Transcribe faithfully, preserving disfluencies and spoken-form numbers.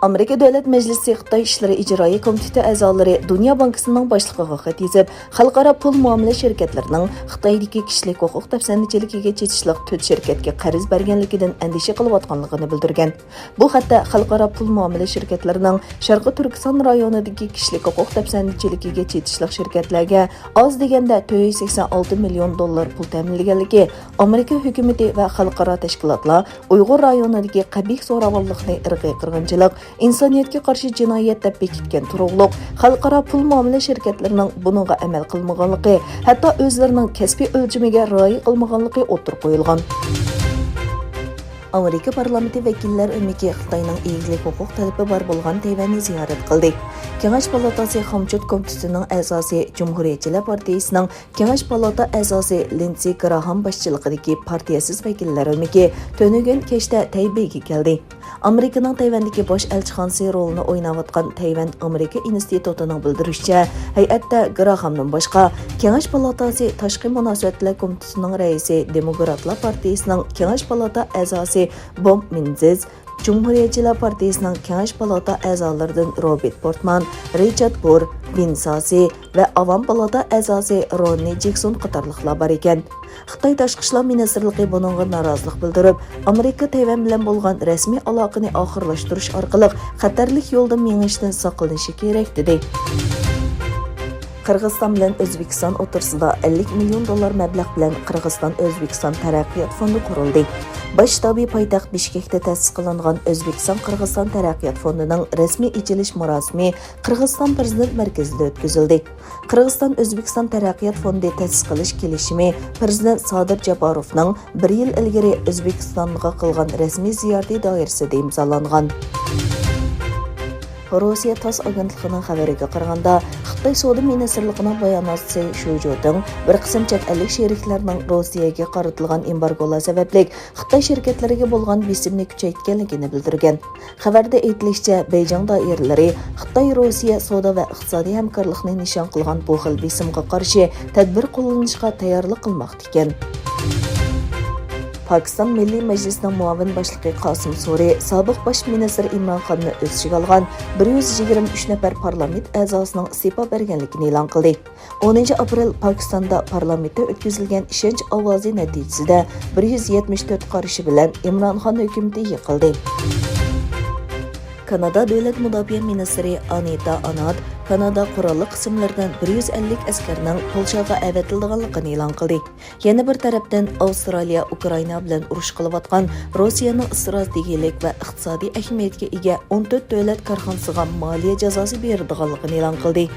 ئامېرىكا دۆلەت مەجلىسى خىتاي ئىشلىرى ئىجرائىيە كومىتېتى ئەزالىرى دۇنيا بانكىسىنىڭ باشلىقىغا خەت يېزىپ، خەلقئارا پۇل مۇئامىلە شىركەتلىرىنىڭ خىتايدىكى كىشىلىك ھوقۇق دەپسەندىچىلىكىگە چېتىشلىق تۆت شىركەتكە قەرز بەرگەنلىكىدىن ئەندىشە قىلىۋاتقانلىقىنى بىلدۈرگەن. بۇ خەتتە خەلقئارا پۇل مۇئامىلە شىركەتلىرىنىڭ شەرقىي تۈركىستان رايونىدىكى كىشىلىك ھوقۇق دەپسەندىچىلىكىگە چېتىشلىق شىركەتلەرگە ئاز دېگەندە تۆت يۈز سەكسەن ئالتە مىليون دوللار پۇل تەمىنلىگەنلىكى، ئامېرىكا ھۆكۈمىتى ۋە خەلقئارا تەشكىلاتلار ئۇيغۇر رايونىدىكى قەبىھ زوراۋانلىقنى ئىرقىي قىرغىنچىلىق، ئىنسانىيەتكە قارشى جىنايەت دەپ بېكىتكەن تۇرۇقلۇق، خەلقئارا پۇل مۇئامىلە شىركەتلىرىنىڭ بۇنىڭغا ئەمەل قىلمىغانلىقى، ھەتتا ئۆزلىرىنىڭ كەسپىي ئۆلچىمىگە رىئايە قىلمىغانلىقى ئوتتۇرىغا قويۇلغان. ئامېرىكا پارلامېنتى ۋەكىللەر ئۆمىكى خىتاينىڭ ئىگىلىك ھوقۇق تەلىپى بار بولغان تەيۋەننى زىيارەت قىلدى. كېڭەش پالاتاسى خامچوت كومىتېتىنىڭ ئەزاسى، جۇمھۇرىيەتچىلەر پارتىيىسىنىڭ كېڭەش پالاتا ئەزاسى لىندزې گراھام باشچىلىقىدىكى پارتىيەسىز ۋەكىللەر ئۆمىكى تۈنۈگۈن كەچتە تەيبېيگە كەلدى. ئامېرىكىنىڭ تەيۋەندىكى باش ئەلچىخانىسى رولىنى ئويناۋاتقان تەيۋەن ئامېرىكا ئىنستىتۇتىنىڭ بىلدۈرۈشىچە، ھەيئەتتە گراھامدىن باشقا، كېڭەش پالاتاسى تاشقى مۇناسىۋەتلەر كومىتېتىنىڭ رەئىسى، دېموكراتلار پارتىيىسىنىڭ كېڭەش پالاتا ئەزاسى بوب مېنزېز، جۇمھۇرىيەتچىلەر پارتىيىسىنىڭ كېڭەش پالاتا ئەزالىرىدىن روبېرت پورتمان، رىچارد بۇر، بېن ساسى ۋە ئاۋام پالاتا ئەزاسى روننى جېكسون قاتارلىقلار بار ئىكەن. خىتاي تاشقى ئىشلار مىنىستىرلىقى بۇنىڭغا نارازىلىق بىلدۈرۈپ، ئامېرىكا تەيۋەن بىلەن بولغان رەسمىي ئالاقىنى ئاخىرلاشتۇرۇش ئارقىلىق خەتەرلىك يولدا مېڭىشتىن ساقلىنىشى كېرەك، دېدى. قىرغىزىستان بىلەن ئۆزبېكىستان ئوتتۇرىسىدا ئەللىك مىليون دوللار مەبلەغ بىلەن قىرغىزىستان ئۆزبېكىستان تەرەققىيات فوندى قۇرۇلدى. باش شتابى پايتەخت بىشكەكتە تەسىس قىلىنغان ئۆزبېكىستان قىرغىزىستان تەرەققىيات فوندىنىڭ رەسمىي ئېچىلىش مۇراسىمى قىرغىزىستان پىرېزىدېنت مەركىزىدە ئۆتكۈزۈلدى. قىرغىزىستان ئۆزبېكىستان تەرەققىيات فوندى تەسىس قىلىش كېلىشىمى پىرېزىدېنت سادىر جاپاروفنىڭ بىر يىل ئىلگىرى ئۆزبېكىستانغا قىلغان رەسمىي زىيارىتى دائىرىسىدە ئىمزالانغان. روسىيە تاس ئاگېنتلىقىنىڭ خەۋىرىگە قارىغاندا، خىتاي سودا مىنىستىرلىقىنىڭ باياناتچىسى شۇ جوتىڭ بىر قىسىم چەت ئەللىك شېرىكلەرنىڭ روسىيەگە قارىتىلغان ئېمبارگولار سەۋەبلىك خىتاي شىركەتلىرىگە بولغان بېسىمنى كۈچەيتكەنلىكىنى بىلدۈرگەن. خەۋەردە ئېيتىلىشىچە، بېيجىڭ دائىرىلىرى خىتاي-روسىيە سودا ۋە ئىقتىسادىي ھەمكارلىقنى نىشان قىلغان بۇ خىل بېسىمغا قارشى تەدبىر قوللىنىشقا تەييارلىق قىلماقتا ئىكەن. پاكىستان مىللىي مەجلىسىنىڭ مۇئاۋىن باشلىقى قاسىم سورى سابىق باش مىنىستىر ئىمران خاننى ئۆز ئىچىگە ئالغان بىر يۈز يىگىرمە ئۈچ نەپەر پارلامېنت ئەزاسىنىڭ ئىستېپا بەرگەنلىكىنى ئېلان قىلدى. ئونىنچى ئاپرېل پاكىستاندا پارلامېنتتا ئۆتكۈزۈلگەن ئىشەنچ ئاۋازى نەتىجىسىدە بىر يۈز يەتمىش تۆت قارشى بىلەن ئىمران خان ھۆكۈمىتى يىقىلدى. كانادا دۆلەت مۇداپىئە مىنىستىرى ئانىتا ئانات كانادا قوراللىق قىسىملىرىدىن بىر يۈز ئەللىك ئەسكەرنىڭ پولشاغا ئەۋەتىلىدىغانلىقىنى ئېلان قىلدى. يەنە بىر تەرەپتىن، ئاۋسترالىيە ئۇكرائىنا بىلەن ئۇرۇش قىلىۋاتقان روسىيەنىڭ ئىستراتېگىيەلىك ۋە ئىقتىسادىي ئەھمىيەتكە ئىگە ئون تۆت دۆلەت كارخانىسىغا مالىيە جازاسى بېرىدىغانلىقىنى ئېلان قىلدى.